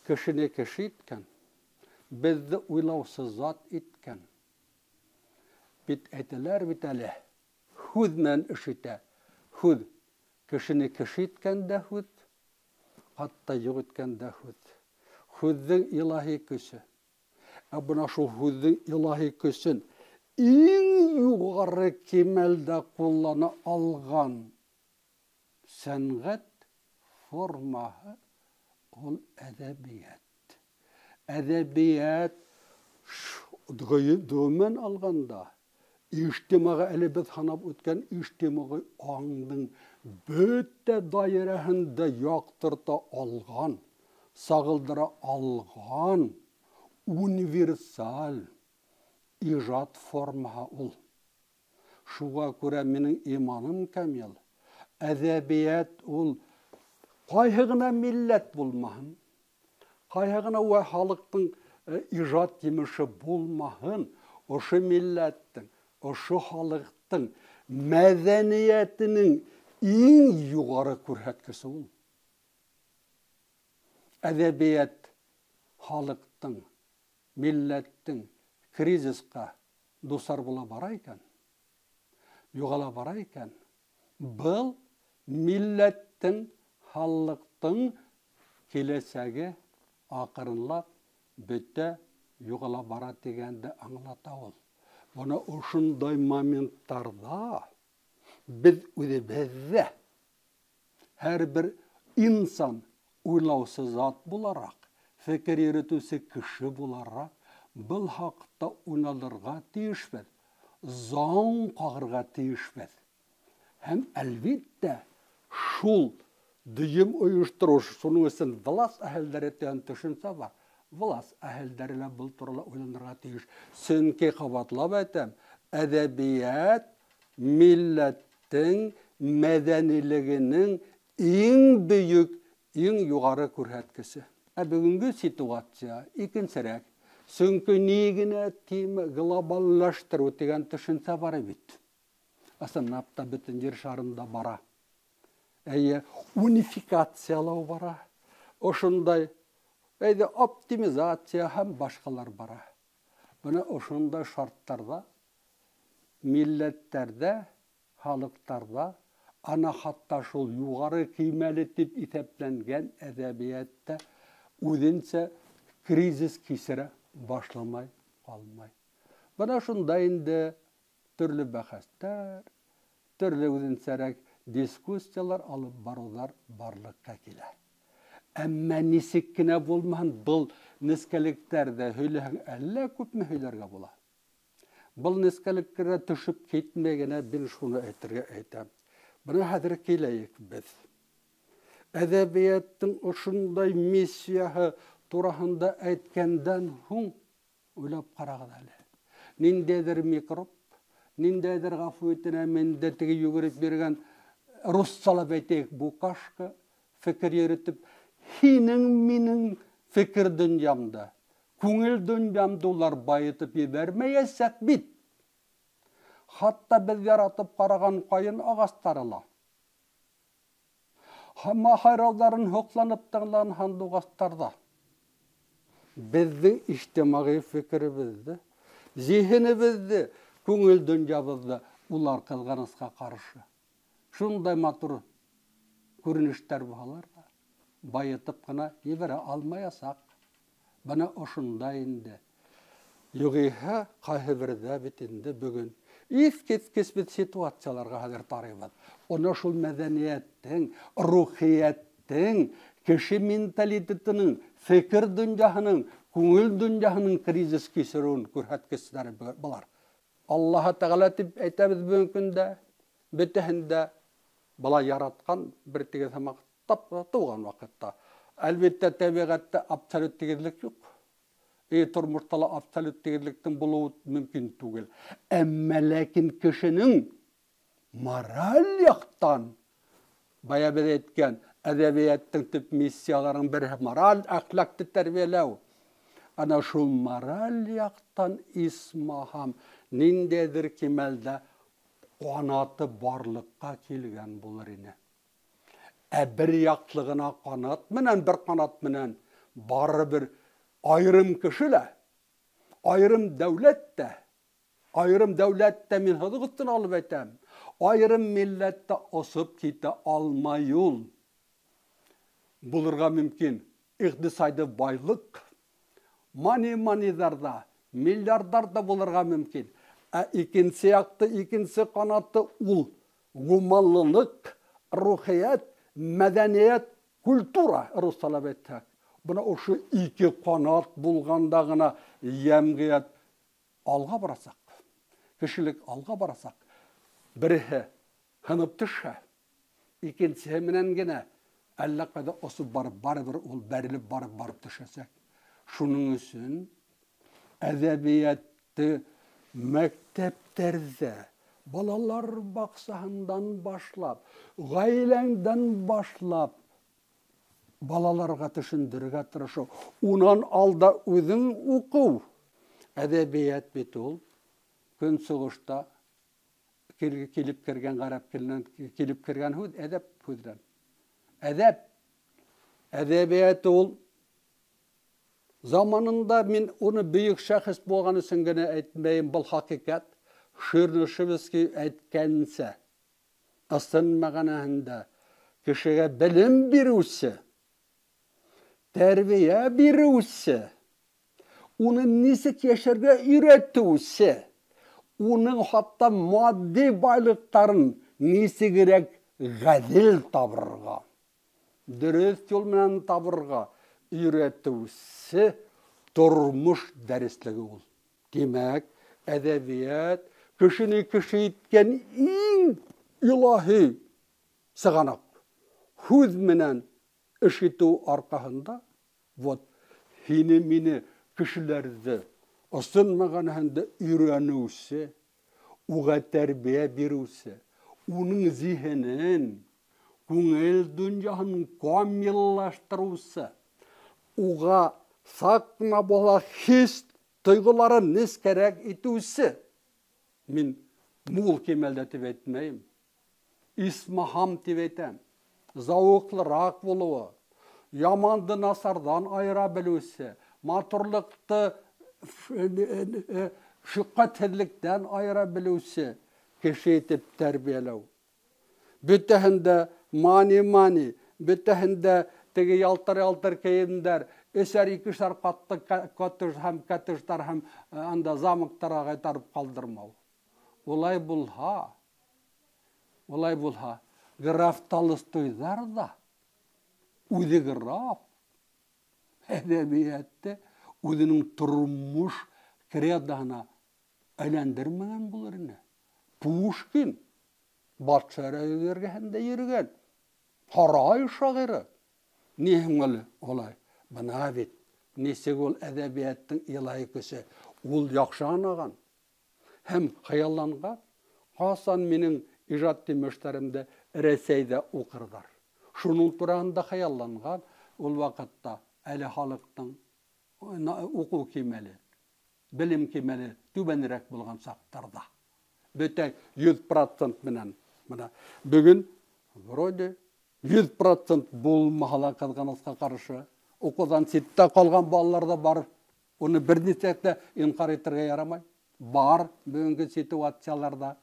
Кешене кеше иткән, беҙҙе уйлаусы зат иткән. Бит әйтәләр бит әле, һүҙ менән эш итә. Һүҙ кешене кеше иткән дә һүҙ, хатта юҡ иткән дә һүҙ. Һүҙҙең илаһи көсө. Ә бына шул һүҙҙең илаһи көсөн иң юғары кимәлдә ҡуллана алған сәнғәт формаһы ул әҙәбиәт. Әҙәбиәт ғөмүмән алғанда ижтимағи, әле беҙ һанап үткән ижтимағи аңдың бөтә даирәһендә яҡтырта алған, сағылдыра алған универсаль ижад формаһы ул. Шуға күрә минең иманым камил. Әҙәбиәт ул ҡайһы ғына милләт булмаһын, ҡайһы ғына халыҡтың ижад емеше булмаһын, ошо милләттең, ошо халыҡтың мәҙәниәтенең иң юғары күрһәткесе ул. Әҙәбиәт халыҡтың, милләттең кризисҡа дусар була бара икән, юғала бара икән, был милләттең, халыҡтың киләсәге аҡрынлап бөтә, юғала бара тигәнде аңлата ул. Бына ошондай моменттарҙа беҙ үҙебеҙ ҙә һәр бер инсан уйлаусы зат булараҡ, фекер йөрөтөүсе кеше булараҡ был хаҡта уйланырға тейешбеҙ, заң ҡағырға тейешбеҙ. Һәм әлбиттә шул дөйөм ойоштороу, шуның өсөн власть әһелдәре тигән төшөнсә бар. Власть әһелдәре лә был турала уйланырға тейеш. Сөнки ҡабатлап әйтәм, әҙәбиәт милләттең мәҙәнилегенең иң бөйөк, иң юғары күрһәткесе. Ә бөгөнгө ситуация икенсерәк. Сөнки ни генә тиме глобаллаштырыу тигән төшөнсә бар бит. Ысынлап та бөтөн ер шарында бара. Әйе, унификациялау бара. Ошондай, әйҙә, оптимизация һәм башҡалар бара. Бына ошондай шарттарҙа милләттәрҙә, халыҡтарҙа ана хатта шул юғары кимәле тип иҫәпләнгән әҙәбиәттә үҙенсә кризис кисерә башламай ҡалмай. Бына шунда инде төрлө бәхәстәр, төрлө үҙенсәрәк дискуссиялар алып барыуҙар барлыҡҡа килә. Әммә нисек кенә булмаһын, был нескәлектәрҙе һөйләһәң, әллә күпме һөйләргә була. Был нескәлеккә төшөп китмәй генә мин шуны әйтергә әйтәм. Бына хәҙер киләйек беҙ. Әҙәбиәттең ошондай миссияһы тураһында әйткәндән һуң уйлап ҡарағыҙ әле. Ниндәйҙер микроб, ниндәйҙер, ғәфү итенәм, инде теге йүгереп биргән руссалап әйтәйек, букашка фекер йөрөтөп, һинең минең фекер донъямда, күңел донъямда улар байытып ебәрмәйәсәк бит. Хатта беҙ яратып ҡараған ҡайын ағастары ла, һайрауҙарын һоҡланып тыңлаған һандуғастарҙа беҙҙең ижтимағи фекеребеҙҙе, зиһенебеҙҙе, күңел донъябыҙҙы улар ҡыҙғанысҡа ҡаршы шундай матур күренештәр булһалар ҙа байытып ҡына ебәрә алмаясаҡ. Бына ошонда инде. Юғиһә ҡайһы берҙә бит инде бөгөн иҫ киткес бит ситуацияларға хәҙер тарыйбыҙ. Уны шул мәҙәниәттең, рухиәттең, кеше менталитетының, фекер донъяһының, күңел донъяһының кризис кисереүен күрһәткестәре былар. Аллаһы Тәғәлә тип әйтәбеҙ бөгөнгө көндә, бөтәһен дә бала яратҡан бер тигеҙ һымаҡ тап тыуған ваҡытта. Әлбиттә, тәбиғәттә абсолют тигеҙлек юҡ. Тормошта ла абсолют тигеҙлектең булыуы мөмкин түгел. Әммә ләкин кешенең мораль яҡтан, бая беҙ әйткән, әҙәбиәттең төп миссияларының береһе мораль, әхлаҡты тәрбиәләү. Ана шул мораль яҡтан исмаһам ниндәйҙер кимәлдә ҡанаты барлыҡҡа килгән булыр ине. Ә бер яҡлы ғына ҡанат менән, бер ҡанат менән Барыбер айырым кеше лә, айырым дәүләт тә, айырым дәүләт тә мин һыҙыҡ өҫтөнә алып әйтәм, айырым милләт тә осоп китә алмай ул. Булырға мөмкин иҡтисади байлыҡ, мани-маниҙарҙа, миллиардарҙа булырға мөмкин. Ә икенсе яҡты, икенсе ҡанаты ул гуманлылыҡ, рухиәт, мәҙәниәт, культура, русалап әйтһәк. Бына ошо ике ҡанат булғанда ғына йәмғиәт алға барасаҡ, кешелек алға барасаҡ. Береһе һынып төшһә, икенсеһе менән генә әллә ҡайҙа осоп барып, барыбер ул бәрелеп барып төшәсәк. Шуның өсөн әҙәбиәтте мәктәптәрҙә, балалар баҡсаһынан башлап, ғаиләңдән башлап, балаларға төшөндөрөргә тырышыу. Унан алда үҙең уҡыу. Әҙәбиәт бит ул көнсығышта килеп кергән ғәрәп теленән килеп кергән һүҙ, әҙәп һүҙҙән. Әҙәп. Әҙәбиәт ул заманында мин уны бөйөк шәхес булған өсөн генә әйтмәйем, был хәҡиҡәт. Чернышевский әйткәнсә, ысын мәғәнәһендә кешегә белем биреүсе, тәрбиә биреүсе, уны нисек йәшәргә өйрәтеүсе, уның хатта матди байлыҡтарын нисегерәк ғәҙел табырға, дөрөҫ юл менән табырға өйрәтеүсе тормош дәреслеге ул. Тимәк, әҙәбиәт кешене кеше иткән иң илаһи сығанаҡ. Һүҙ менән эш итеү арҡаһында, вот, һине, мине, кешеләрҙе ысын мәғәнәһендә өйрәнеүсе, уға тәрбиә биреүсе, уның зиһенен, күңел донъяһын камиллаштырыусы, уға саҡ ҡына була хис тойғоларын нескәрәк итеүсе. Мин мул кимәлдә тип әйтмәйем, исмаһам тип әйтәм. Зауыҡлыраҡ булыуы, яманды насарҙан айыра белеүсе, матурлыҡты шөҡәтһеҙлектән айыра белеүсе кеше итеп тәрбиәләү. Бөтәһендә мани-мани, бөтәһендә теге ялтыр-ялтыр кейемдәр, өсәр-икешәр ҡатлы коттедж һәм коттедждар һәм анда замоктарға ҡайтарып ҡалдырмау. Улай булһа, улай булһа, граф Толстойҙар ҙа үҙе граф әҙәбиәтте үҙенең тормош кредоһына әйләндермәгән булыр ине. Пушкин батша эргәһендә йөрөгән һарай шағиры. Ни һуң әле улай? Бына бит нисек ул әҙәбиәттең илаһи көсө. Ул яҡшы аңлаған һәм хыялланған. Ҡасан минең ижад темештәремде Рәсәйҙә уҡырҙар. Шуның тураһында хыялланған. Ул ваҡытта әле халыҡтың уҡыу кимәле, белем кимәле түбәнерәк булған саҡтарҙа. Бөтә 100% менән. Бына бөгөн вроде 100% булмаһа ла, ҡыҙғанысҡа ҡаршы, уҡыуҙан ситтә ҡалған балалар ҙа бар. Уны бер нисек тә инҡар итергә ярамай. Бар бөгөнгө ситуацияларҙа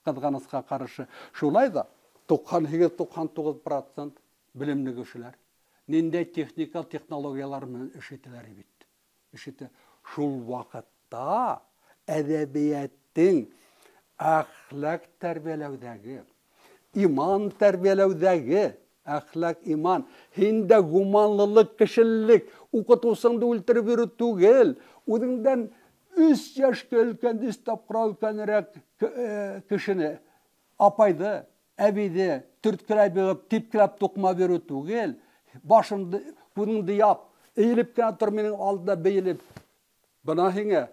ҡыҙғанысҡа ҡаршы. Шулай ҙа 98-99% белемле кешеләр. Ниндәй техника, технологиялар менән эш итәләр бит. Эш итә. Шул ваҡытта әҙәбиәттең әхлаҡ тәрбиәләүҙәге, иман тәрбиәләүҙәге, әхлаҡ, иман, һиндә гуманлылыҡ, кешелек, уҡытыусыңды үлтереп йөрөү түгел, үҙеңдән 3 йәшкә өлкән, 3 тапҡыр өлкәнерәк кешене, апайҙы, әбейҙе төрткөләп йығып, типкеләп туҡма биреү түгел, башыңды, күҙеңде яп, эйелеп кенә тор минең алда бейелеп. Бына һиңә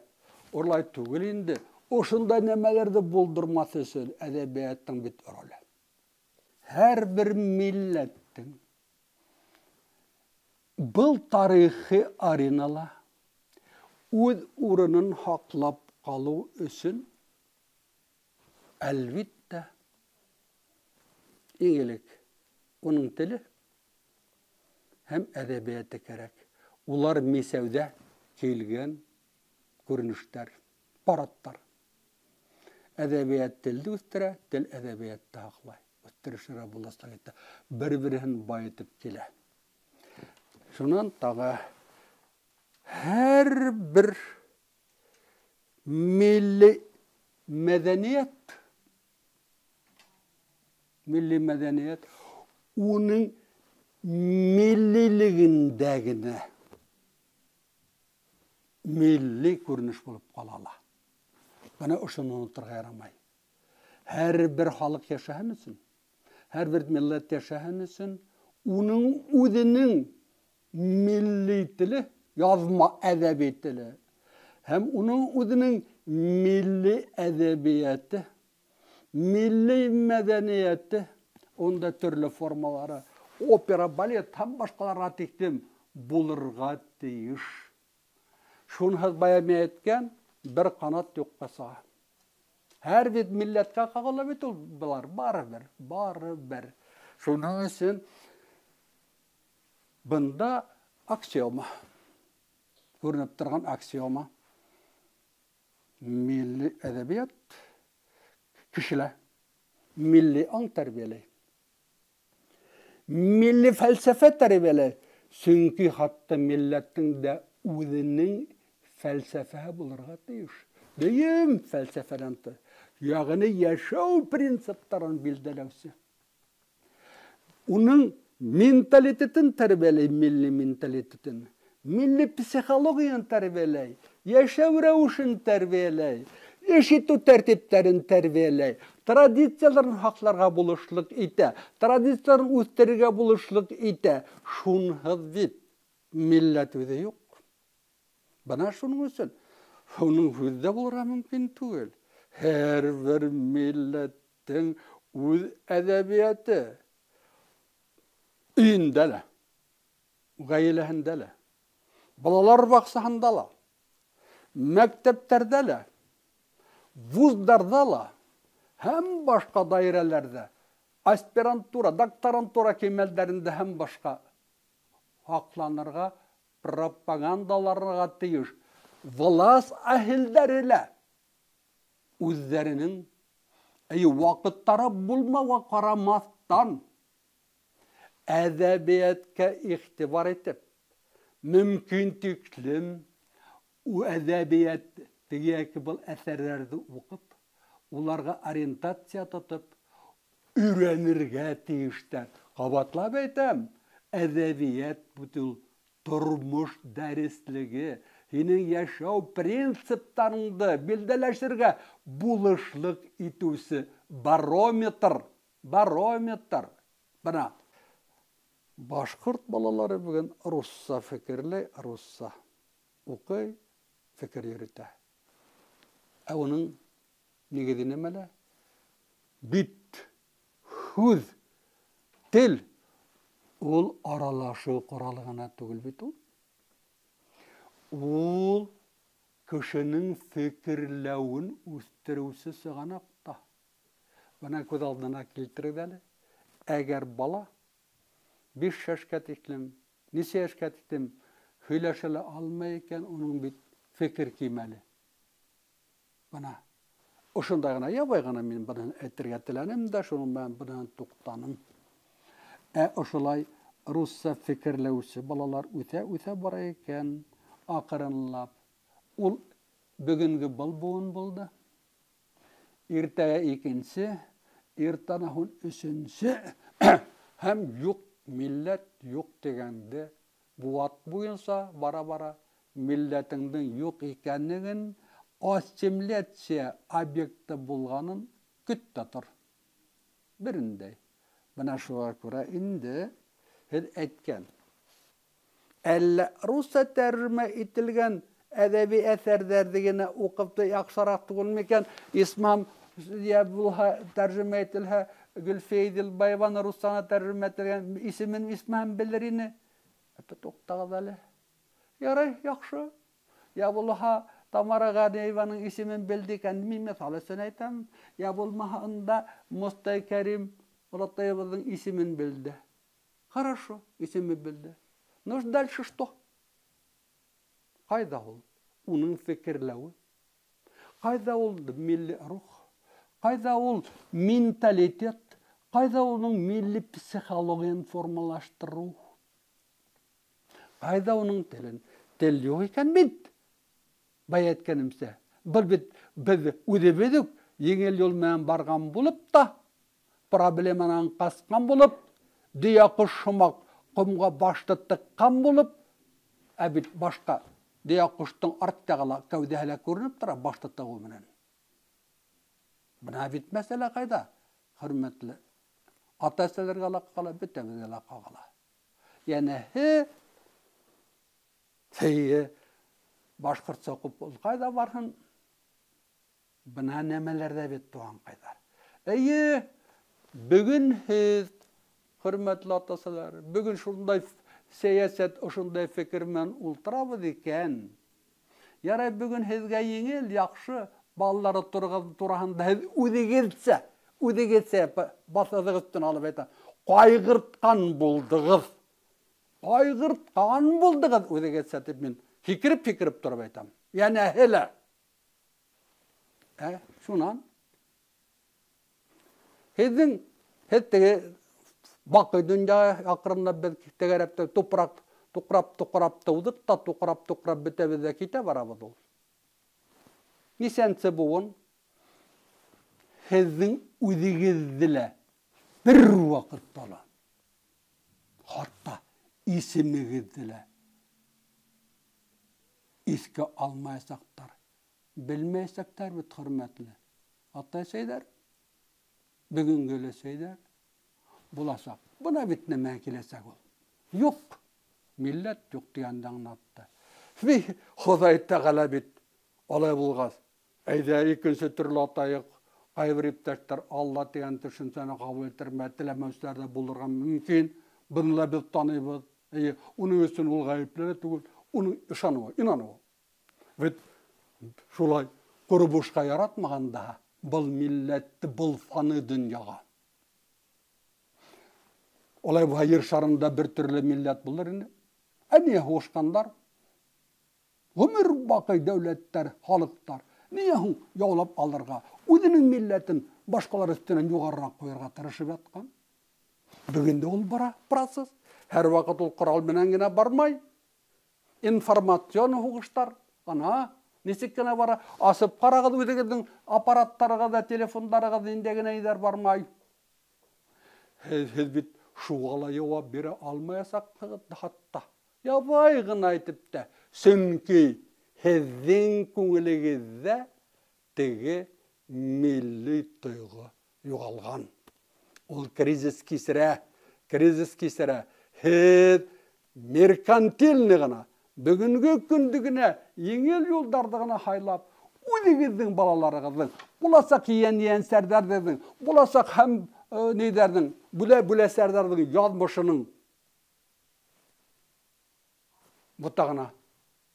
улай түгел инде. Ошондай нәмәләрҙе булдырмаҫ өсөн әҙәбиәттең бит роле. Һәр бер милләттең был тарихи аренала үҙ урынын һаҡлап ҡалыу өсөн әлбиттә иң элек уның теле һәм әҙәбиәте кәрәк. Улар мисәүҙә килгән күренештәр, парадтар. Әҙәбиәт телде үҫтерә, тел әҙәбиәтте һаҡлай. Үҫтерешергә буласаҡ итә. Бер-береһен байытып килә. Шунан тағы һәр бер милли мәҙәниәт, милли мәҙәниәт уның миллилегендә генә милли күренеш булып ҡала ала. Бына ошоно оноторға ярамай. Һәр бер халыҡ йәшәһен өсөн, һәр бер милләт йәшәһен өсөн уның үҙенең милли теле, яҙма әҙәби теле һәм уның үҙенең милли әҙәбиәте, милли мәҙәниәте, унда төрлө формалары, опера, балет һәм башҡаларға тиклем булырға тейеш. Шунһыҙ бая мин әйткән, бер ҡанат юҡҡа сыға. Һәр бит милләткә ҡағыла бит ул былар, барыбер, барыбер. Шуның өсөн бында аксиома, күренеп торған аксиома. Милли әҙәбиәт кешелә милли аң тәрбиәләй, милли фәлсәфә тәрбиәләй. Сөнки хатта милләттең дә үҙенең фәлсәфәһе булырға тейеш. Дөйөм фәлсәфәнән тыш, йәғни йәшәү принциптарын билдәләүсе. Уның менталитетын тәрбиәләй, милли менталитетын, милли психологияны тәрбиәләй, йәшәү рәүешен тәрбиәләй, эш итеү тәртиптәрен тәрбиәләй, традицияларын һаҡларға булышлыҡ итә, традицияларын үҫтерергә булышлыҡ итә. Шунһыҙ бит милләт үҙе юҡ. Бына шуның өсөн уның һүҙ ҙә булырға мөмкин түгел. Һәр бер милләттең үҙ әҙәбиәте өйөндә лә, ғаиләһендә лә, балалар баҡсаһында ла, мәктәптәрҙә лә, вуздарҙа ла һәм башҡа даирәләрҙә, аспирантура, докторантура кимәлдәрендә һәм башҡа һаҡланырға, пропагандаларға тейеш. Влас әһелдәре лә үҙҙәренең ваҡыттары булмауға ҡарамаҫтан әҙәбиәткә иғтибар итеп, мөмкин тиклем әҙәбиәт теге йәки был әҫәрҙәрҙе уҡып, уларға ориентация тотоп, өйрәнергә тейештәр. Ҡабатлап әйтәм, әҙәбиәт бит ул тормош дәреслеге, һинең йәшәү принциптарыңды билдәләшергә булышлыҡ итеүсе барометр, барометр. Бына башҡорт балалары бөгөн русса фекерләй, русса уҡый, фекер йөрөтә. Ә уның нигеҙе нимәлә? Бит, һүҙ, тел ул аралашыу ҡоралы ғына түгел бит ул. Ул кешенең фекерләүен үҫтереүсе сығанаҡ та. Бына күҙ алдына килтерегеҙ әле. Әгәр бала 5 йәшкә тиклем, нисә йәшкә тиклем һөйләшә лә алмай икән, уның бит фекер кимәле. Бына ошондай ғына, ябай ғына мин быны әйтергә теләнем дә, шуның менән бынан туҡтаным. Ә ошолай русса фекерләүсе балалар үҫә-үҫә бара икән, аҡрынлап. Ул бөгөнгө был быуын булды. Иртәгә икенсе, иртәнә һуң өсөнсө һәм юҡ милләт юҡ тигәнде быуат буйынса бара-бара милләтеңдең юҡ икәнлеген, ассимиляция объекты булғанын көт тә тор. Берендәй. Бына шуға күрә инде һеҙ әйткән, әллә русса тәржемә ителгән әҙәби әҫәрҙәрҙе генә уҡып та яҡшыраҡ түгел микән? Исмам йә булһа тәржемә ителһә, Гөлфиә Иҙелбаеваны руссана тәржемә ителгән исемен Исмам белер ине. Әпә туҡтағыҙ әле. Ярай, яҡшы. Йә булһа Тамара Ғәниеваның исемен белде икән, мин миҫал өсөн әйтәм. Йә булмаһа унда Мостай Кәрим олатайыбыҙҙың исемен белде. Хорошо, исемен белде. Ну, дальше что? Ҡайҙа ул? Уның фекерләүе. Ҡайҙа ул милли рух? Ҡайҙа ул менталитет? Ҡайҙа уның милли психологияны формалаштырыу? Ҡайҙа уның телен? Тел юҡ икән бит. Бая әйткәнемсә, был бит беҙ үҙебеҙ үк еңел юл менән барған булып та, проблеманан ҡасҡан булып, дөйә ҡош һымаҡ ҡомға башты тыҡҡан булып, ә бит башҡа дөйә ҡоштоң арт яғы ла кәүҙәһе лә күренеп тора башты тығыу менән. Бына бит мәсьәлә ҡайҙа, хөрмәтле ата-әсәләргә лә ҡала, бөтәбеҙгә лә ҡағыла. Йәнәһе, тейе, башҡортса уҡып ул ҡайҙа барһын? Бына нәмәләрҙә бит туғанҡайҙар. Эйе, бөгөн һеҙ, хөрмәтле ата-әсәләр, бөгөн шундай сәйәсәт, ошондай фекер менән ултырабыҙ икән. Ярай, бөгөн һеҙгә еңел, яҡшы балалары тураһында һеҙ үҙегеҙсә баҫыҙығыҙ өҫтөнә алып әйтә, ҡайғыртҡан булдығыҙ. Ҡайғыртҡан булдығыҙ үҙегеҙсә тип мин һикереп-һикереп тороп әйтәм. Йәнәһе лә. Шунан. Һеҙ теге баҡый донъя аҡрынлап беҙ тәгәрәп тә тупраҡ, туҡрап, туҡрап тыуҙыҡ та, туҡрап, туҡрап бөтәбеҙ ҙә китә барабыҙ ул. Нисәнсе быуын һеҙҙең үҙегеҙҙе лә бер ваҡытта ла, хатта исемегеҙҙе лә иҫкә алмаясаҡтар, белмәйәсәктәр бит, хөрмәтле ата-әсәйҙәр, бөгөнгө өләсәйҙәр буласаҡ. Бына бит нәмә киләсәк ул. Юҡ, милләт юҡ тигәнде аңлатты. Бей, Хоҙай Тәғәлә бит алай булғас, әйҙә икенсе төрлө атайыҡ, ҡайбер иптәштәр Алла тигән төшөнсәне ҡабул иттермәй, теләмәүселәр ҙә булырға мөмкин. Быны ла беҙ таныйбыҙ. Эйе, уның өсөн ул ғәйепле лә түгел, уның ышаныуы, инаныуы. Бит шулай ҡоро бушҡа яратмаған да был милләтте, был фаны донъяға. Олай булһа ер шарында бер төрлө милләт булыр ине. Ә ниңә һуғышҡандар? Ғүмер баҡый дәүләттәр, халыҡтар. Ниңә һуң яулап алырға, үҙенең милләтен башҡалар өҫтөнән юғарыраҡ ҡуйырға тырышып ятҡан? Бөгөн дә ул бара процесс. Һәр ваҡыт ул ҡорал менән генә бармай. Информацион һуғыштар, ана, нисек кенә бара. Асып ҡарағыҙ үҙегеҙҙең аппараттарығыҙҙа, телефондарығыҙ ниндәй генә ниҙәр бармай. Һеҙ бит шуға ла яуап бирә алмаясаҡһығыҙ хатта. Ябай ғына әйтеп тә. Сөнки һеҙҙең күңелегеҙҙә теге милли тойғо юғалған. Ул кризис кисерә, кризис кисерә. Һеҙ меркантильный ғына, бөгөнгө көндө генә еңел юлдарҙы ғына һайлап, үҙегеҙҙең балаларығыҙҙың, буласаҡ ейән-ейәнсәрҙәрҙең, буласаҡ һәм ниҙәрҙең, бүлә-бүләсәрҙәрҙең яҙмышының ботағына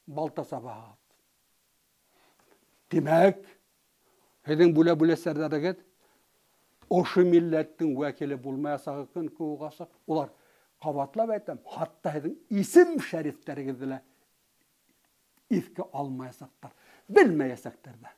балта сабаһығыҙ. Тимәк, һеҙҙең бүлә-бүләсәрҙәрегеҙ ошо милләттең вәкиле булмаясағы көн кеүек асыҡ. Улар, ҡабатлап әйтәм, хатта һеҙҙең исем шәрифтәрегеҙҙе лә иҫкә алмаясаҡтар, белмәйәсәктәр ҙә.